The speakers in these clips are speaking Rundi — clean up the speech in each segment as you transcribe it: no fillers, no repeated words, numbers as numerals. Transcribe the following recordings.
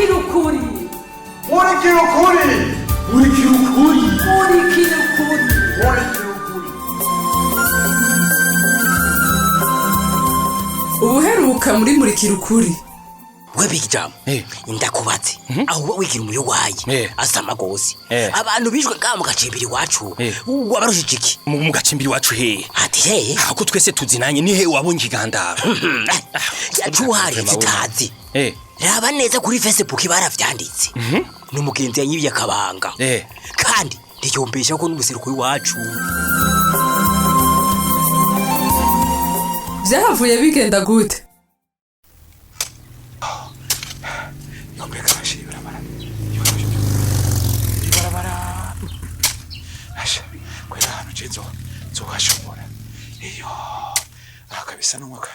Murikira ukuri. Murikira ukuri. Murikira ukuri. Murikira ukuri. Murikira ukuri. Ubuheruka muri Murikira ukuri. We Big Jam, ndakubatse aho wigira umuyowayi asama gose, abantu bishwe ngaha mu gacimbiri iwacu, wabarushije iki? Mu gacimbiri iwacu hehe? Ati hehe? Ako twese tuzinanye, ni he wabonye ikigandaro? Yacuhari zitazi. Raba neza kuri Facebook baravyanditse, n'umugenzi yanyibiye akabanga, kandi ntiyumvisha ko n'umuseruko w'iwacu. Vyahavuye bigenda gute? Ibarabara. Asha, kwera hano je nzohashobora. Iyo. Aha kabisa n'umwaka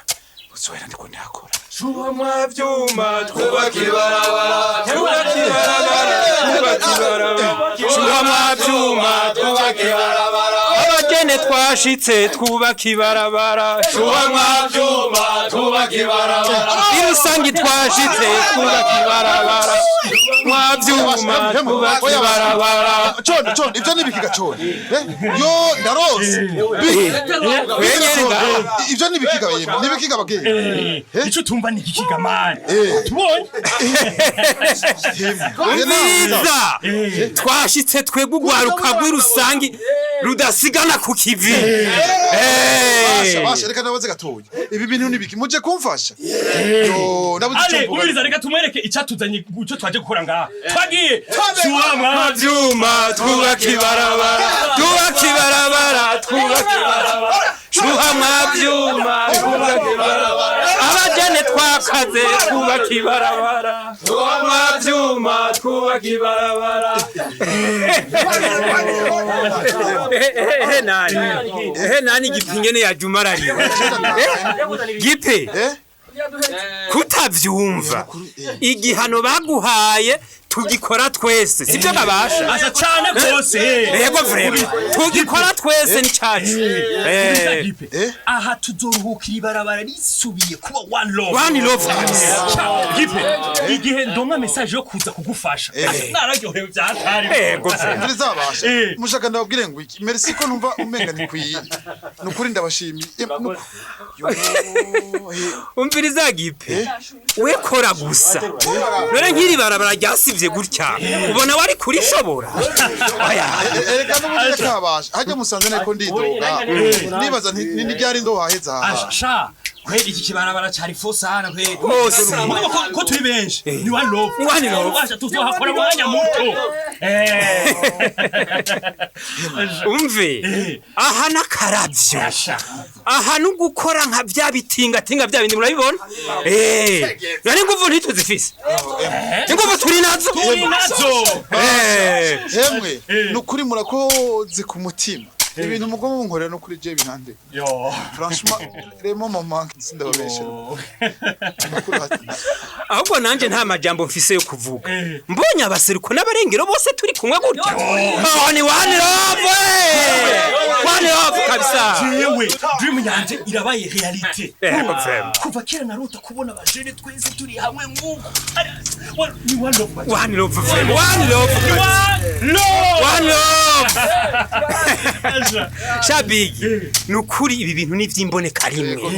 uzohera ndiko ndihakora. Shuba mwavyuma twubaka ibarabara, twubaka ibarabara, twubaka ibarabara. Shuba mwavyuma twubaka ibarabara. Abakene twashitse twubaka ibarabara. Shuba mwavyuma twubaka ibarabara. Irusangi twashitse twubaka ibarabara. Mwavyuma twubaka ibarabara. Condo, condo, ivyo ni ibikiga condo. Yo, ndarose. Ivyo ni ibikiga yemwe, ni ibikiga bagenzi. Ico tumva ni ikikiga mani. Tubonye. Umviriza! Twashitse twebwe urwaruka rw'irusangi rudasigana ku kivi. Basha, basha, reka ndabaze gatoya. Ibi bintu ni biki? Muje kumfasha. Yo, ndabuze Ale, ico mvuga. umviriza, reka tumwereke icatuzanye, ico twaje gukora ngaha. Twagiye. Shuba mwavyuma twubaka ibarabara, twubaka ibarabara, twubaka ibarabara. Shuha mwavyuma twubaka ibarabara. Abajene twakaze twubaka ibarabara. Shuha mwavyuma twubaka ibarabara. Ehe nani? Ehe nani gipingene ya Juma arariwe? Gipe. Kutavyumva. Igihano baguhaye tugikora twese, sibyo babasha? Asa cane gose. Yego vraiment. Tugikora twese ni cacu. Gipe. Aha tuzoruhukira ibarabara risubiye kuba one love. One love kabisa. Gipe. Igihe ndonka message yo kuza kugufasha, nararyohewe vyatari. Yego vraiment. Umviriza basha. Mushaka ndababwire ngo iki? Merci ko numva umenga ni kwiye. Nukuri ndabashimiye. Yo, Umviriza Gipe. We kora gusa. None nk'iri barabara ryasivye gutya, ubona wari kurishobora? Oya. Erega n'ubundi kabasha. Hajya musanze nako ndidoga. Nibaza nti ni ryari ndohaheza aha. Sha, kweli iki kibarabara cari fosana kweli. Gose. Mugabo ko turi benshi. Ni one love. Ni one love. Basha tuzohakora mu mwanya muto. Umve. Aha n'akaravyo. Asha. Aha n'ugukora nka vya bitingatinga vya bindi murabibona? Eh. None inguvu ntituzifise. Inguvu turi nazo. Turi nazo. Eh. Hemwe, nukuri murakoze ku mutima. Ibintu mugomba munkorera no kuri je binande. Yo. Franchement, remo mama sindababesha. Nukuri hati. Ahubwo nanje nta majambo mfise yo kuvuga. Mbonye abaseruko n'abarengero bose turi kumwe gutya. Oh, ni one love. One love kabisa. Jewe, dream yanje irabaye realite. Yego vraiment. Kuva kera narota kubona abajene twese turi hamwe nk'uko. Ni one love. One love vraiment. One love. One love. One love. Asha. Shabigi, nukuri ibi bintu ni vyimboneka rimwe.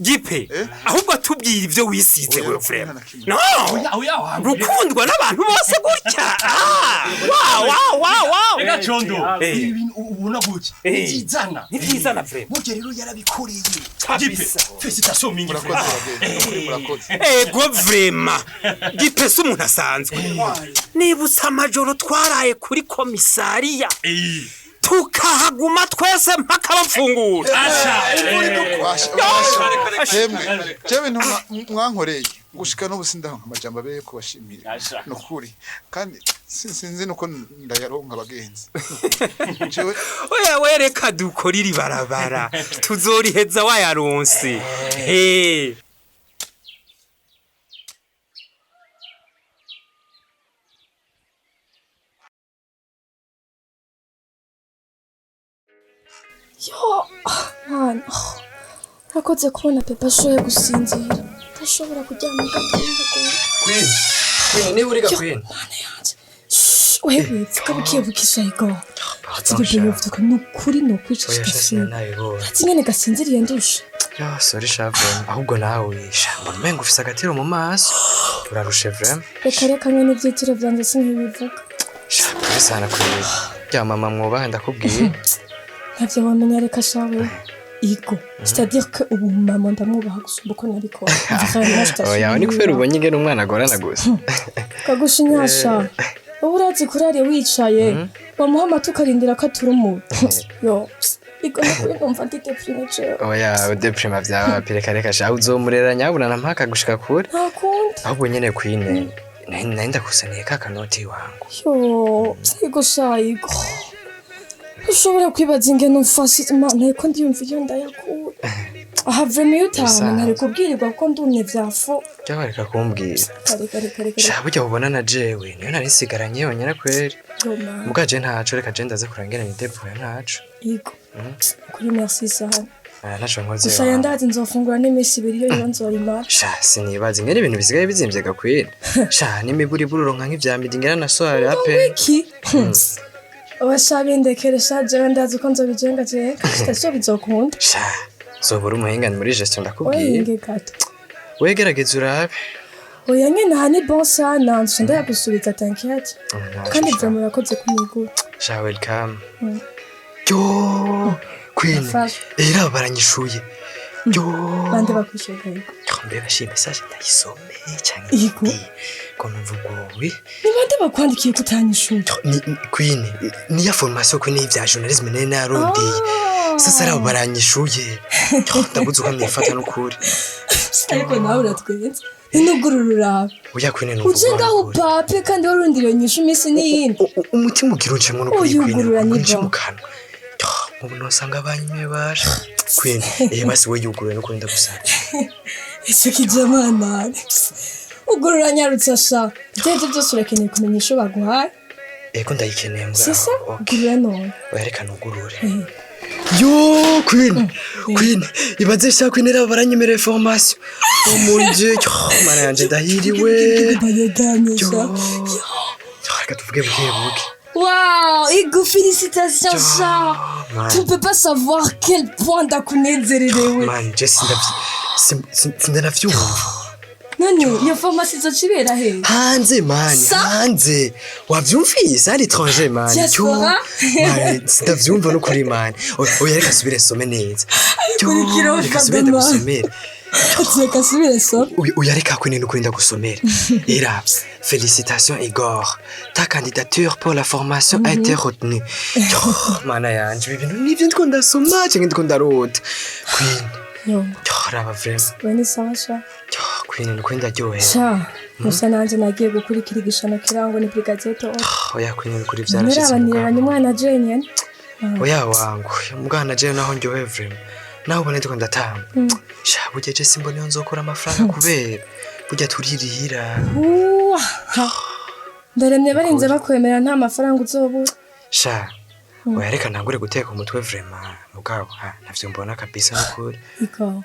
Gipe, ahubwo tubwira ivyo wisize Oya, wewe nukuri vraiment. nta na kimwe. No. Oya, oya, oya. Rukundwa n'abantu bose gutya. Ah, wow wow wow wow. Ega Condo, ibi bintu ubona gutya ntibyizana. Ntivyizana vraiment. Burya rero yarabikoreye. Kabisa. Gipe, félicitations mingi. Murakoze bagenzi. Nukuri murakoze. Ego vraiment. Gipe si umuntu asanzwe. Nibutse amajoro twaraye kuri komisariya. Tukahaguma twese mpaka bamfungura. Asha. Basha, basha. Hemwe, jewe ibintu mwankoreye gushika n'ubu sindaronka amajambo abereye kubashimira. Nukuri. Kandi sinzi nuko ndayaronka abagenzi. Jewe Oya wereka dukora iri barabara. Tuzoriheza wayaronse. He. Yo, mwana, urakoze kubona Pepa ashoboye gusinzira. Ndashobora kuryama gatoya. Queen, Queen, niba uriga Queen. Mana yanje. Shh, wewe pfuka bukiye bukisha ego. Ati bebe yovuga ni ukuri ni ukwica Oya sha kigasubira. sinanabibonye. Ati nyene gasinziriye ndusha. Yo, sorry sha vraiment. Ahubwo nawe sha mbona umengo ufise agatiro mu maso. Urarushe vraiment. Reka reka nyene ivyitiro vyanje sinkibivuga. Sha pole sana Queen. Ya mama mwubaha ndakubwiye. Ntavyo wamenya reka shawe. Igo. C'est-à-dire que ubu mama ndamwubaha gusumba uko nabikora. Vraiment, je t'assure. Oya, ni kubera ubonye ingene umwana agorana gusa. Kagushinyasha. Ubu urazi kurare wicaye. Bamuha amata ukarindira ko aturumura. Yo. Igo nukuri numva ndi déprimé jewe. Oya, udeprima vyawe reka reka sha uzomurera nyabuna na mpaka gushika kure. Nta kundi. Ahubwo nyene Queen, nari ndakusaniye ka kanoti wangu. Yo, igo sha igo. Ushobora kwibaza ingene umfashe Imana ariko ndiyumva iyo ndayakura. Aha vraiment iyo utabona ntari kubwirirwa kuko ndumye vya fo. Ryabareka kumbwira. Reka reka reka. Sha burya ubona na jewe niyo nari nsigaranye yonyene kweri. Yo man. Muga je ntaco reka je ndaze kurangena nidevuye ntaco. Igo. Kuri merci sana. Ah, ntaco nkoze. Gusa wangu. yandazi nzofungura n'iminsi ibiri yo yo nzoyimara. Sha sinibaza ingene ibintu bisigaye bizimvye gakwira. Sha n'imiburiburi uronka nk'ivya midi ingena na soirée ape. Wiki. Oya bindekere sha jewe ndazi ko nzobijenga jenga. Sitasiyo bizokunda. Sha zobura umuhingane muri gestion ndakubwiye. Oyinge gato. Wegerageza urabe. Oya nyene aha ni bon sana nje ndayagusubiza t'inquiète. Ntaco Kandi sha. vraiment urakoze kumigura. Sha welcome. Yo Queen. Nafashe. Era baranyishuye. Yo. Bande bakwishuye yego. Mbe bashiye message ndayisome canke Yego. ko numva ubwowe. Ni bande bakwandikiye kutanyishura? Ni Queen, niya formation Queen y'ivya journalisme nari narondeye. Sasa rabo baranyishuye. Ndabuze uko nifata n'ukuri. Ariko nawe uratwenza. Ninugurura uraba. Oya Queen numva Uje ubwoba ngaho n'ukuri. upape kandi warundiriye nyishu iminsi n'iyindi. Umutima ugira uncemwo n'ukuri Queen. Uyugurura ni Unce bon. mu kanwa. Ubu nosanga banywe baje. Queen, basi we yuguruye n'ukuri ndagusaba. Icyo kijamanane. Ugurura nyarutse sha. Ibyo byose urakeneye kumenya isho baguhaye. Ego ndayikeneye mbwa. C'est ça? Okay. Ugurura none. Oya reka nugurure. Yo Queen, Queen, ibaze sha Queen rabo baranyemereye formation. Oh mon Dieu, yo, mana yanje ndahiriwe. Bayadamye Yo. sha. Yo, reka tuvuge buke buke. Waouh, Igo, félicitations sha. Man. Tu ne peux pas savoir quel point ndakunezererewe. Man, je sindanavyumva. None iyo formation izocibera he? Hanze man, Sa? hanze. Wavyumvise à l'étranger man. Yo. Diaspora? Man, sindavyumva n'ukuri man. Oya reka subire some neza. Yo, Kurikira reka subire Fadama. ndagusomere. Reka subire so. Oya reka Queen n'ukuri ndagusomere. Era, félicitations Igor. Ta candidature pour la formation a été retenue. Yo, mana yanje ibi bintu nivyo ndiko ndasoma canke ndiko ndarota. Queen, Yo, yo raba vraiment. we ni sawa sha. Yo, Queen n'ukuri ndaryohewe. Sha, gusa nanje nagiye gukurikira igishano kirango ni brigadier to. Oya Queen n'ukuri vyarashitse. Murabaniranye umwana jenyene. Oya wangu, mugana jewe naho ndyohewe vraiment. Naho ubona ndiko ndatamba. Sha burya je simbona iyo nzokora amafaranga kubera burya turirihira. Uwa. Ndaremye barinze bakwemera nta mafaranga uzobura. Sha, oya reka ntangure guteka umutwe vraiment. Mugabo, ha, ntavyo mbona kabisa n'ukuri. Iko.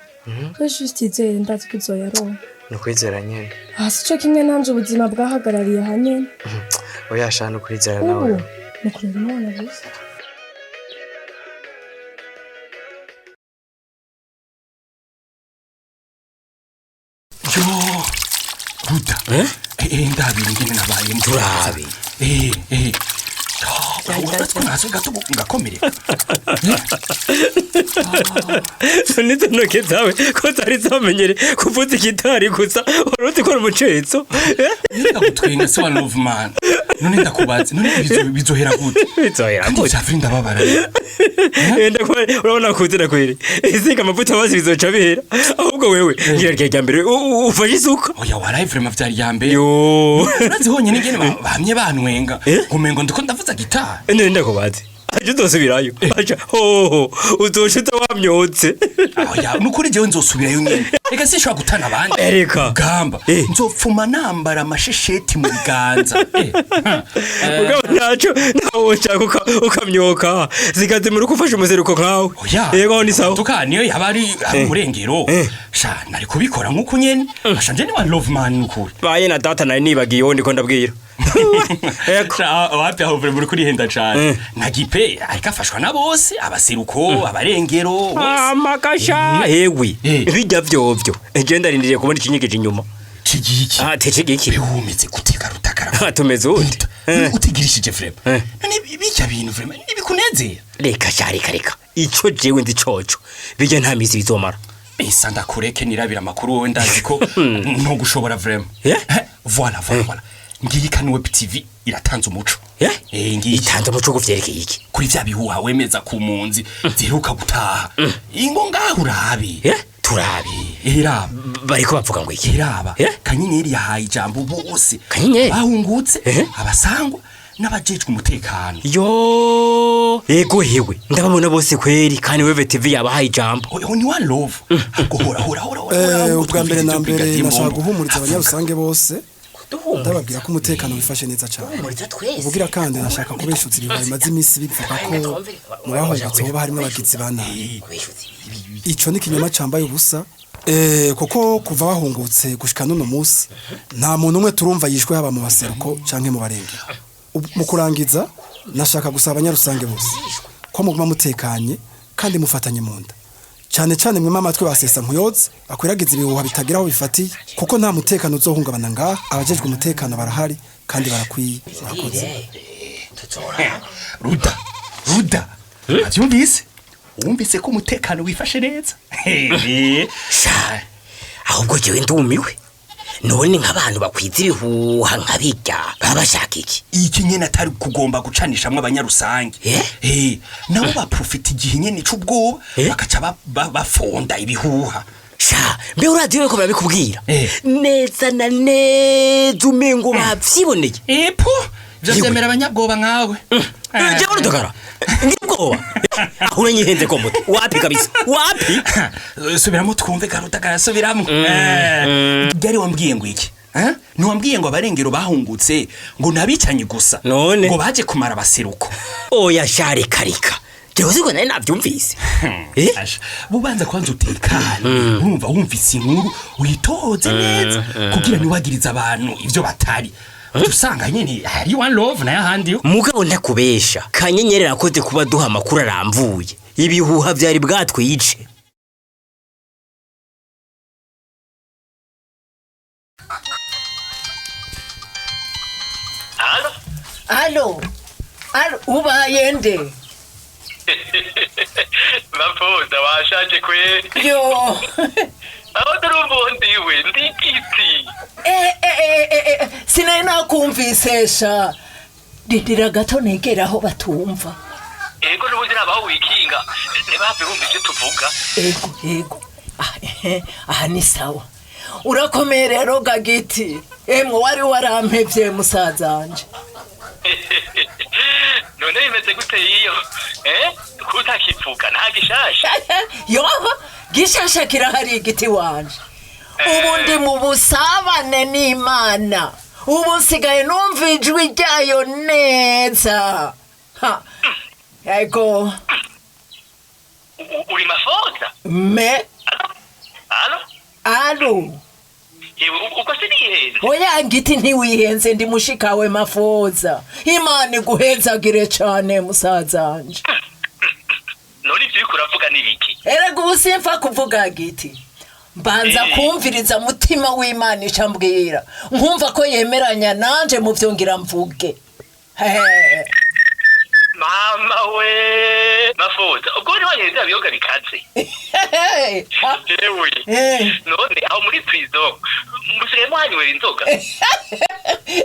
We juste izere ndazi ko uzoyaronka. Nukwizera nyene. Ah, sico kimwe nanje ubuzima bwahagarariye aha nyene. Oya sha nukwizera Ubu nawe. ni ukurera umwana gusa. Yo, Ruda. Ndabira ingene nabaye. Turabe. Uretse ko ntazo gato ngakomereka. N'izo ntoke zawe ko zari zamenyere kuvuza igitari gusa wari uzi ko ari umucetso. Ndagutwenga se wa love man. None ndakubaze, none bizohera gute? Bizohera Kandi gute? vyavuri ndababara. Enda kwa urabona kuzira kweri isiga amavuta basi bizoca bihera ahubwo wewe ngira rya mbere ufashe isuka. Oya waraye vraiment vyari ya mbere. Yo. Urazi honyene ingene bamye bantwenga. Eh? Umengo ndiko ndavuza gitari. None ndakubaze. Aje uzosubirayo. Aja hoho uzoca wamyotse. Oya, nukuri jewe nzosubirayo nyene. Reka sinshobora gutana abandi. Ereka. Gamba. Nzopfuma nambara amashesheti mu biganza. Mugabo ntaco nawe woshaka ukamyoka. Zigazimura uko ufashe umuseruko nkawe. Oya. Yego ni sawa. Tuka niyo yaba ari umurengero. Sha nari kubikora nkuko nyene. Asha nje ni one love man nukuri. Baye na data nari nibagiye wo ndiko ndabwira. Eko. Wapi aho uri kurihenda cyane. Nagipe ariko afashwa na bose abaseruko abarengero. Amakasha hewe. Bijya vyovyo. Eje ndarindiriye kubona ikinyigije inyuma. Kigiki. Ah tekigiki. Bihumetse guteka rutakara. Tumeze ute? Utigirishije frema. None bijya bintu frema nibikunezera. Reka sha reka reka. Ico jewe ndi coco. Bijya nta misi bizomara. Bisa ndakureke nirabira amakuru wowe ndazi ko no gushobora vrema. Voilà voilà voilà. Ngiyi kanu web TV iratanze umuco. Ngiyi itanze umuco kuvyerekeye iki? Kuri vya bihuha wemeza ku munzi ziheruka gutaha. Ingo ngaho urabe. Turabe. Iraba. Bariko bavuga ngo iki? Iraba. Kanyenyeri yahaye ijambo bose. Kanyenyeri bahungutse abasangwa n'abajejwe umutekano. Yo, yego hewe. Ndababona bose kweri kandi Web TV yabahaye ijambo. Oyo ni one love. Hora hora hora. Ubwa mbere na mbere nashaka guhumuriza abanyarusange bose. Ndababwira ko umutekano wifashe neza cyane. Ubugira kandi nashaka kubeshutsa ibihuha bimaze iminsi bivuga ko mu bahungutse hoba harimo abagizi ba nabi. Ico ni ikinyoma cambaye ubusa. Kuko kuva bahungutse gushika n'uno munsi nta muntu umwe turumva yishwe haba mu baseruko canke mu barengero. Mu kurangiza nashaka gusaba abanyarusange bose ko muguma mutekanye kandi mufatanye mu nda. Cyane cyane mwe amatwi basesa nkuyoze akwiragiza ibihuha bitagira aho bifatiye kuko nta mutekano uzohungabana ngaha. Abajejwe umutekano barahari kandi barakwiye. Murakoze. Ruda Ruda avyumvise wumvise ko umutekano wifashe neza. Sha ahubwo jewe ndumiwe. None nk'abantu bakwiza ibihuha nkabijya baba bashaka iki? Iki nyene atari kugomba gucanishamwe abanyarusange. Nabo baprofita igihe nyene c'ubwoba bakaca bafonda ibihuha. Sha mbe urazi ko barabikubwira neza na neza umengo bavyiboneye. Epo ivyo vyemera abanyabwoba nkawe. Jewe rudakara ngibwoba aho uranyihenze ko muto wapi kabisa wapi. Subiramo twumve karutagara subiramo. Byari wambwiye ngo iki? Ntiwambwiye ngo abarengero bahungutse ngo nabicanye gusa none ngo baje kumara abaseruko. Oya sha reka reka. Jewe siko nari navyumvise. Bubanza kwanza utekane. Urumva wumvise inkuru uyitoze neza kugira ntiwagirize abantu ivyo batari. Usanga nyene hari one love nayo ahandi. Mugabo ntakubesha Kanyenyeri arakoze kuba duha amakuru aramvuye. Ibihuha vyari bwatwice. Alo? Alo. Alo, ubaye nde? Mapoza washaje kweri. Yo. Aho ndurumva ndiwe ndikiti. Sinari nakumvisesha. Dindira gato negera aho batumva. Ego n'ubundi nabaho wikinga ntibave bumva ivyo tuvuga. Ego ego. Aha ni sawa. Urakomeye rero gagiti. Emwe wari warampevye musazanje. None bimeze gute iyo? Kutakivuga nta gishasha. Yoba gishasha kirahari igiti wanje. Ubu ndi mu busabane n'Imana. Ubu nsigaye numva ijwi ryayo neza. Ego. Uri mafoza? Me. Alo? Alo. Uko sinihenze? Oya ngiti ntiwihenze ndi mushikawe mafoza. Imana iguhezagire cane musazanje. None ivyo uriko uravuga ni biki? Erega ubu simfa kuvuga giti. Mbanza kumviriza mutima w'Imana icambwira. Nkumva ko yemeranya nanje mu vyo ngira mvuge. Mama we mafoza ubwo ni wanyeze abiyoga bikaze. Ewe. None aho muri prison musigaye muhanywera inzoga.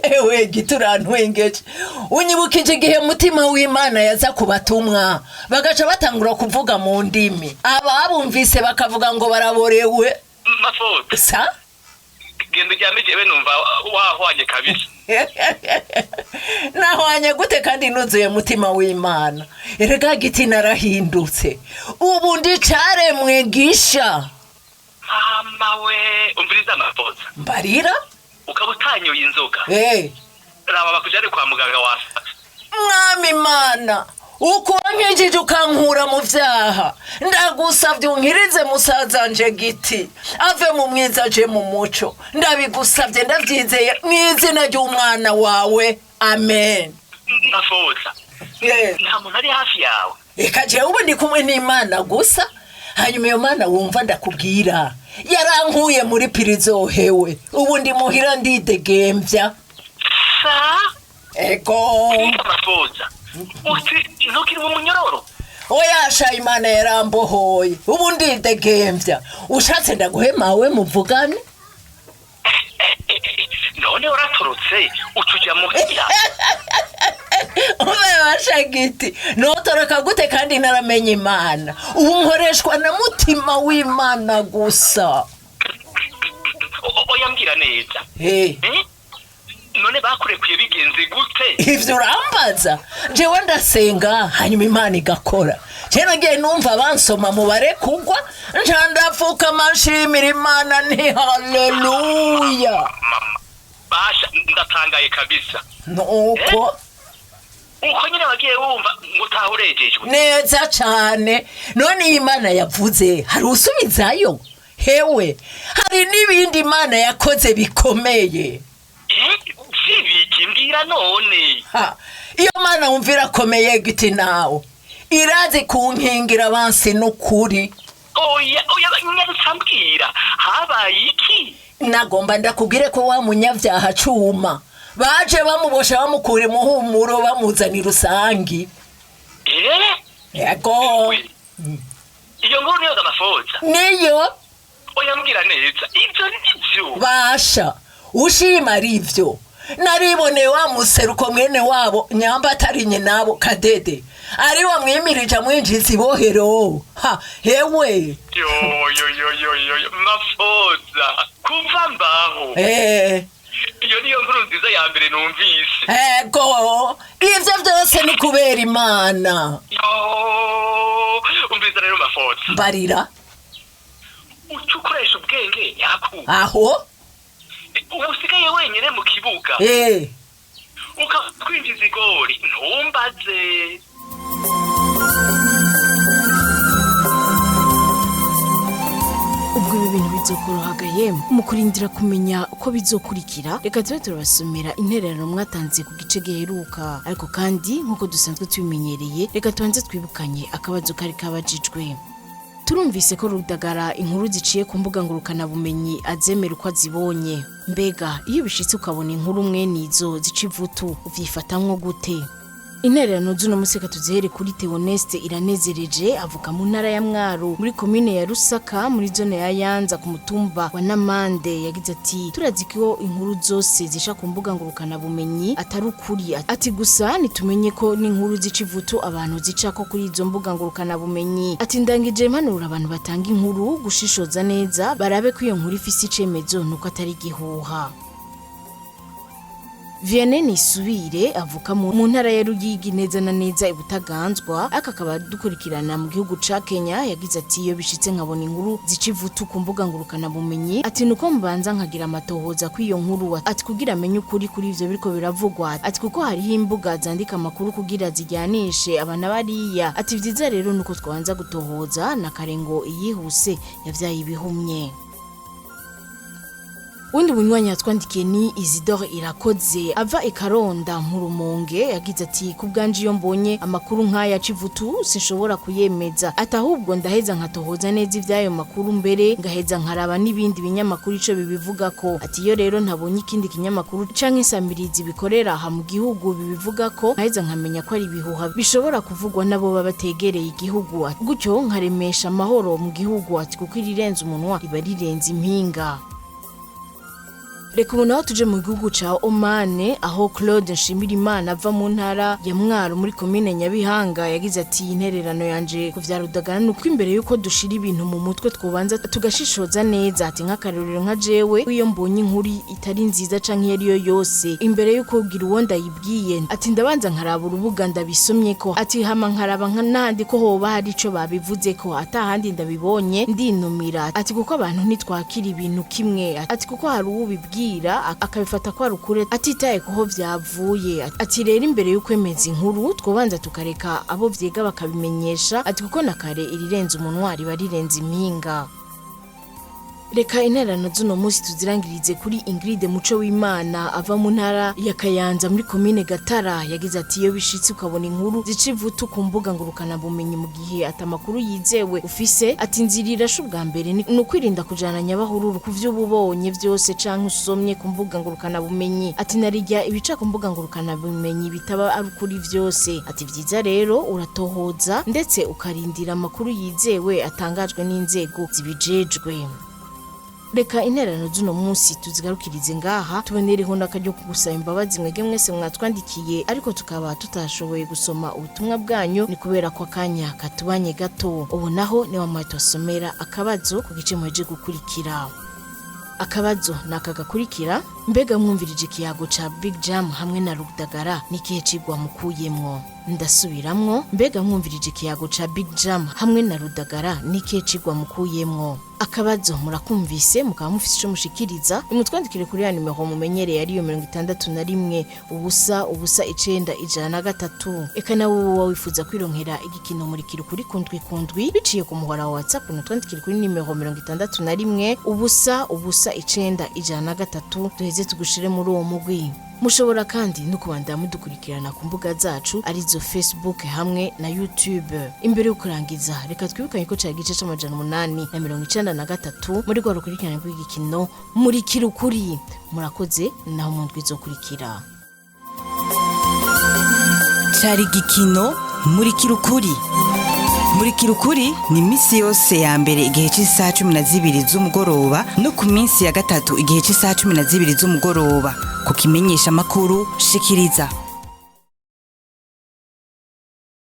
Ewe giturantwengeje. Unyibukije igihe mutima w'Imana yaza kubatumwa bagaca batangura kuvuga mu ndimi. Ababumvise bakavuga ngo baraborewe. Mafoza. Sa? Genda uryame, jewe numva wahwanye kabisa. Nahwanye gute kandi nuzuye mutima w'Imana? Erega Giti, narahindutse, ubu ndi caremwe gisha. Mama we, umviriza amafoza. Mbarira. Ukaba utanyoye inzoga, raba bakujane kwa muganga wasa. Mwami Imana, uko wankijije ukankura mu vyaha, ndagusavye unkirize musazanje Giti, ave mu mwiza aje mu muco. Ndabigusavye ndavyizeye mu izina ry'umwana wawe, amen. Mafoza, nta muntu ari hafi yawe? Eka, jewe ubu ndi kumwe n'Imana gusa. Hanyuma iyo Mana wumva ndakubwira yarankuye muri pirizo, hewe, ubu ndi muhira ndidegemvya. Sa? Ego. Mafoza, uti ntukiri mu munyororo? Oya sha, Imana yarambohoye, ubu ndidegemvya. Ushatse ndaguhemawe muvugane. None uratorotse uca uja muhira? Umebasha Giti, notoroka gute kandi naramenye Imana? Ubu nkoreshwa na mutima w'Imana gusa. Oya, mbwira neza. Eh? None bakurekuye bigenze gute? Ivyo urambaza? Jewe ndasenga hanyuma Imana igakora. Je nagiye numva bansoma mu barekugwa, nca ndapfukama nshimira Imana nti haleluya. Mama basha, ndatangaye kabisa. Nuko. Uko nyine wagiye wumva ngo utaha urejejwe? Neza cane. None iyi Imana yavuze hari usubizayo? Hewe, hari n'ibindi Imana yakoze bikomeye. Vyibiki? Mbwira none. Ha, iyo Mana wumvira akomeye Giti, nawe irazi kunkingira abansi n'ukuri. Oya oya, nyarutsa mbwira, habaye iki? Nagomba ndakubwire ko wa munyabyaha Cuma baje bamubosha, bamukura imuhumuro, bamuzanira usangi. Eh? Yego. Iyo nkuru niyo gamafoza? Niyo. Oya, mbwira neza, ivyo nivyo? Basha, ushima ari ivyo. Nariboneye wa museruko mwene wabo, nyamba atari nyinabo, Kadede, ari wamwimirije amwinjiza ibohero. Ha hewe. Yo yo yo yo yo yo, Mafoza, kuva mbaho, iyo niyo nkuru nziza ya mbere numvise. Ego, ivyo byose ni kubera Imana. Yo, umviriza rero Mafoza. Mbarira. Uca ukoresha ubwenge nyaku. Aho? Ubu usigaye wenyine mu kibuga, ukakwinjiza igori, ntumbaze. Ubwo ibi bintu bizokorohaga yemwe. Mu kurindira kumenya uko bizokurikira, reka tube turabasomera intererano mwatanze ku gice giheruka. Ariko kandi nk'uko dusanzwe tubimenyereye, reka tubanze twibukanye akabazo kari kabajijwe. Turumvise ko Rudagara inkuru ziciye ku mbuga ngurukanabumenyi azemera uko azibonye. Mbega iyo bishitse ukabona inkuru mwene izo zica ivutu, uvyifatamwo gute? Intererano z'uno munsi reka tuzihere kuri Theoneste Iranezereje, avuka mu ntara ya Mwaro, muri komine ya Rusaka, muri zone ya Yanza, ku mutumba wa Namande. Yagize ati: "Turazi ko inkuru zose zisha ku mbuga ngurukanabumenyi atari ukuri." Ati: "Gusa nitumenye ko n'inkuru zica ivutu abantu zicako kuri izo mbuga ngurukanabumenyi." Ati: "Ndangije impanuro abantu batanga inkuru gushishoza neza, barabe ko iyo nkuru ifise icemezo nuko atari igihuha." Vianney Nisubire avuka mu ntara ya Ruyigi, neza na neza ibutaganzwa, aka akaba dukurikirana mu gihugu ca Kenya. Yagize ati: "Iyo bishitse nkabona inkuru zica ivutu ku mbuga ngurukana bumenyi," ati, "nuko mbanza nkagira amatohoza kuri iyo nkuru," ati, "kugira amenye ukuri kuri ivyo biriko biravugwa," ati, "kuko hariho imbuga zandika amakuru kugira zijyanishe abana bariya." Ati: "Vyiza rero nuko twabanza gutohoza na kare, ngo iyihuse yavyaye ibihumye." Undi munywanyi yatwandikiye ni Isidore Irakoze, ava ikaronda mu Rumonge. Yagize ati: "Ku bwanje iyo mbonye amakuru nk'aya civutu sinshobora kuyemeza," ati, "ahubwo ndaheza nkatohoza neza ivy'ayo makuru, mbere ngaheza nkaraba n'ibindi binyamakuru ico bibivugako." Ati: "Iyo rero ntabonye ikindi kinyamakuru canke insamirizi bikorera aha mu gihugu bibivugako, nkaheza nkamenya ko ari ibihuha bishobora kuvugwa nabo baba bategereye igihugu." Ati, "Gutyo nkaremesha amahoro mu gihugu," ati, "kuko irirenze umunwa riba rirenze impinga." Reka ubu naho tuje mu gihugu ca Oman, aho Claude Nshimirimana ava mu ntara ya Mwaro muri komine Nyabihanga yagize ati: "Intererano yanje ku vya Rudagara ni uko imbere yuko dushira ibintu mu mutwe twobanza tugashishoza neza." Ati: "Nk'akarorero, nka jewe iyo mbonye inkuru itari nziza canke iyo ariyo yose, imbere yuko ugira uwo ndayibwiye, ati ndabanza nkaraba urubuga ndabisomye ko, ati hama nkaraba nka n'ahandi ko hoba hari ico babivuze ko, atahandi ndabibonye ndinumira." Ati kuko abantu ntitwakira ibintu kimwe, ati kuko hari uwubibwira akabifata ko ari ukuri atitaye kuho vyavuye. Ati rero imbere y'ukwemeza inkuru twobanza tukareka abo vyiga bakabimenyesha, ati kuko na kare irirenze umunwa riba rirenze impinga. Reka intererano z'uno munsi tuzirangirize kuri Ingrid Muco w'Imana ava mu ntara ya Kayanza muri komine Gatara. Yagize ati: "Iyo bishitse ukabona inkuru zica ivutu ku mbuga ngurukanabumenyi mu gihe atamakuru yizewe ufise, ati inzira irashe ubwa mbere ni ukwirinda kujana nyabahururu ku vyo uba ubonye vyose canke usomye ku mbuga ngurukanabumenyi." Ati narirya ibica ku mbuga ngurukanabumenyi bitaba ari ukuri vyose. Ati vyiza rero uratohoza ndetse ukarindira amakuru yizewe atangajwe n'inzego zibijejwe. Reka intererano z'uno munsi tuzigarukirize ngaha, tubonereho n'akaryo kugusaba imbabazi mwege mwese mwatwandikiye ariko tukaba tutashoboye gusoma ubutumwa bwanyu, ni kubera ko akanya katubanye gato. Ubu naho ni wa tubasomera akabazo ku gice muheje gukurikira. Akabazo ni aka gakurikira: mbega mwumvirije ikiyago ca Big Jam hamwe na Rudagara, n'ikihe cigwa mukuyemwo? Ndasubiramwo: mbega mwumvirije ikiyago ca Big Jam hamwe na Rudagara, n'ikihe cigwa mukuyemwo? Akabazo murakumvise, mukaba mufise ico mushikiriza, nimutwandikire kuri ya nimero mumenyereye, ariyo 61 0 0 9 103. Eka nawe wowe wifuza kwironkera igikino Murikira Ukuri kundwi kundwi biciye ku muhora wa WhatsApp, nutwandikire kuri nimero 61 0 0 9 103, duheze tugushire muri uwo mugwi. Mushobora kandi no kubandanya mudukurikirana ku mbuga zacu, arizo Facebook hamwe na YouTube. Imbere yo kurangiza, reka twibukanye ko cari igice c'893 muri rwa rukurikirane rw'igikino Murikira Ukuri. Murakoze, naho mu ndwi izokurikira. Cari igikino Murikira Ukuri. Murikira Ukuri ni iminsi yose ya mbere igihe cy'isaha 12 z'umugoroba no ku minsi ya gatatu igihe cy'isaha 12 z'umugoroba ku kimenyesha amakuru Shikiriza.